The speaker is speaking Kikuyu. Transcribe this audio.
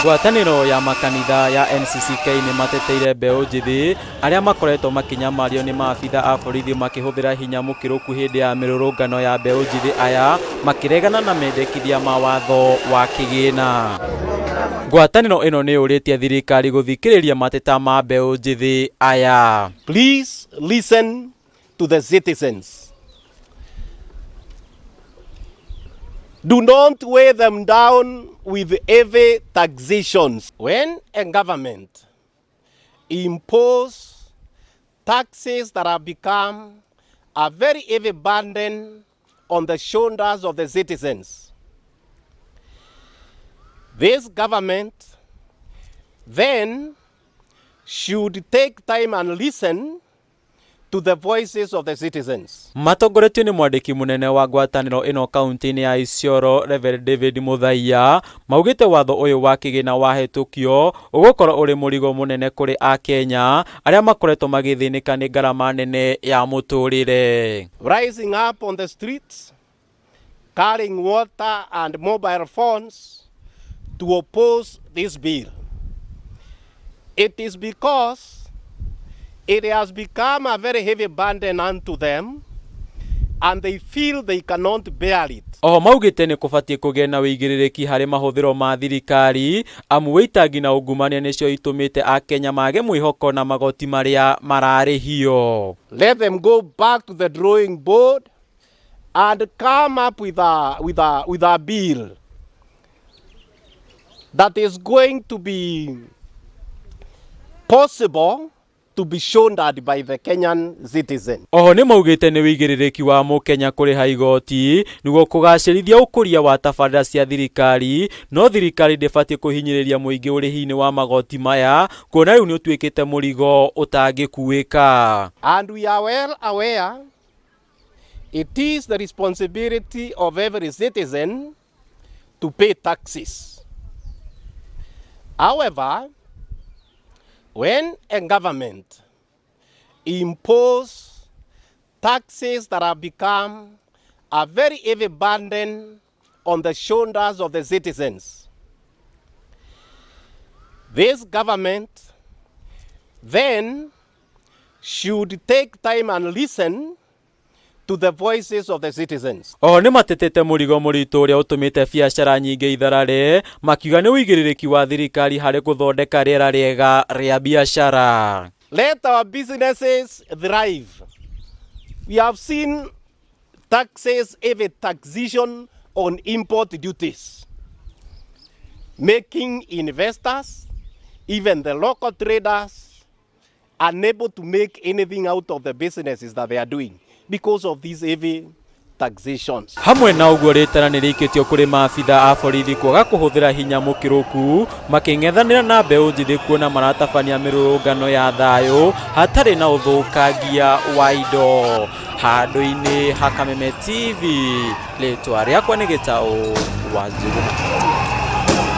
Ngwatanĩro ya makanitha ya NCCK nĩ mateteire mbeũ njĩthĩ arĩa makoretwo makĩnyamario nĩ maabitha a borithi makĩhũthĩra hinya mũkĩrũku hĩndĩ ya mĩrũrũngano ya mbeũ njĩthĩ aya makĩregana na mendekithia ma watho wa kĩgĩna. Ngwatanĩro ĩno nĩ yũrĩtie thirikari gũthikĩrĩria mateta ma mbeũ njĩthĩ aya. Please listen to the citizens. Do not weigh them down with heavy taxations. When a government impose taxes that have become a very heavy burden on the shoulders of the citizens, this government then should take time and listen to the voices of the citizens. Matongoretio nĩ mwandĩki mũnene wa ngwatanĩro ĩno kaunti-inĩ ya Isiolo Reverend David Muthaiya maugĩte watho ũyũ wa kĩgĩna wahĩtũkio ũgũkorwo ũrĩ mũrigo mũnene kũrĩ akenya arĩa makoretwo magĩthĩnĩka nĩ ngarama nene ya mũtũrĩre. Rising up on the streets, carrying water and mobile phones to oppose this bill. It is because it has become a very heavy burden unto them and they feel they cannot bear it. Oho maugĩte nĩ kũbatiĩ kũgĩe na wĩigĩrĩrĩki harĩ mahũthĩro ma thirikari amu wĩitangi na ungumania nĩcio itũmĩte akenya mage mwĩhoko na magoti marĩa mararĩhio. Let them go back to the drawing board and come up with a bill that is going to be possible to be shouldered by the Kenyan citizen. Oho nĩ maugĩte nĩ wĩigĩrĩrĩki wa mũkenya kũrĩha igoti nĩguo kũgacĩrithia ũkũria wa tabarĩra cia thirikari, no thirikari ndĩbatiĩ kũhinyĩrĩria mũingĩ ũrĩhi-inĩ wa magoti maya kuona rĩu nĩ ũtuĩkĩte mũrigo ũtangĩkuĩka. And we are well aware it is the responsibility of every citizen to pay taxes. However, when a government impose taxes that have become a very heavy burden on the shoulders of the citizens, this government then should take time and listen to the voices of the citizens. Oho nĩ matetete mũrigo mũritũ ũrĩa ũtũmĩte biacara nyingĩ itharare makiuga nĩ ũigĩrĩrĩki wa thirikari harĩ gũthondeka rĩera rĩega rĩa biacara. Let our businesses thrive. We have seen taxes, heavy taxation on import duties, making investors, even the local traders, unable to make anything out of the businesses that they are doing because of these heavy taxations. Hamwe na ũguo rĩtana nĩ rĩikĩtio kũrĩ maabitha a borithi kwaga kũhũthĩra hinya mũkĩrũku makĩng'ethanĩra na mbeũ njĩthĩ kuona maratabania mĩrũrũngano ya thayũ hatarĩ na ũthũkangia wa indo. Handũ-inĩ ha Kameme TV, rĩtwa rĩakwa nĩ Gĩtaũ wa Njũgũna.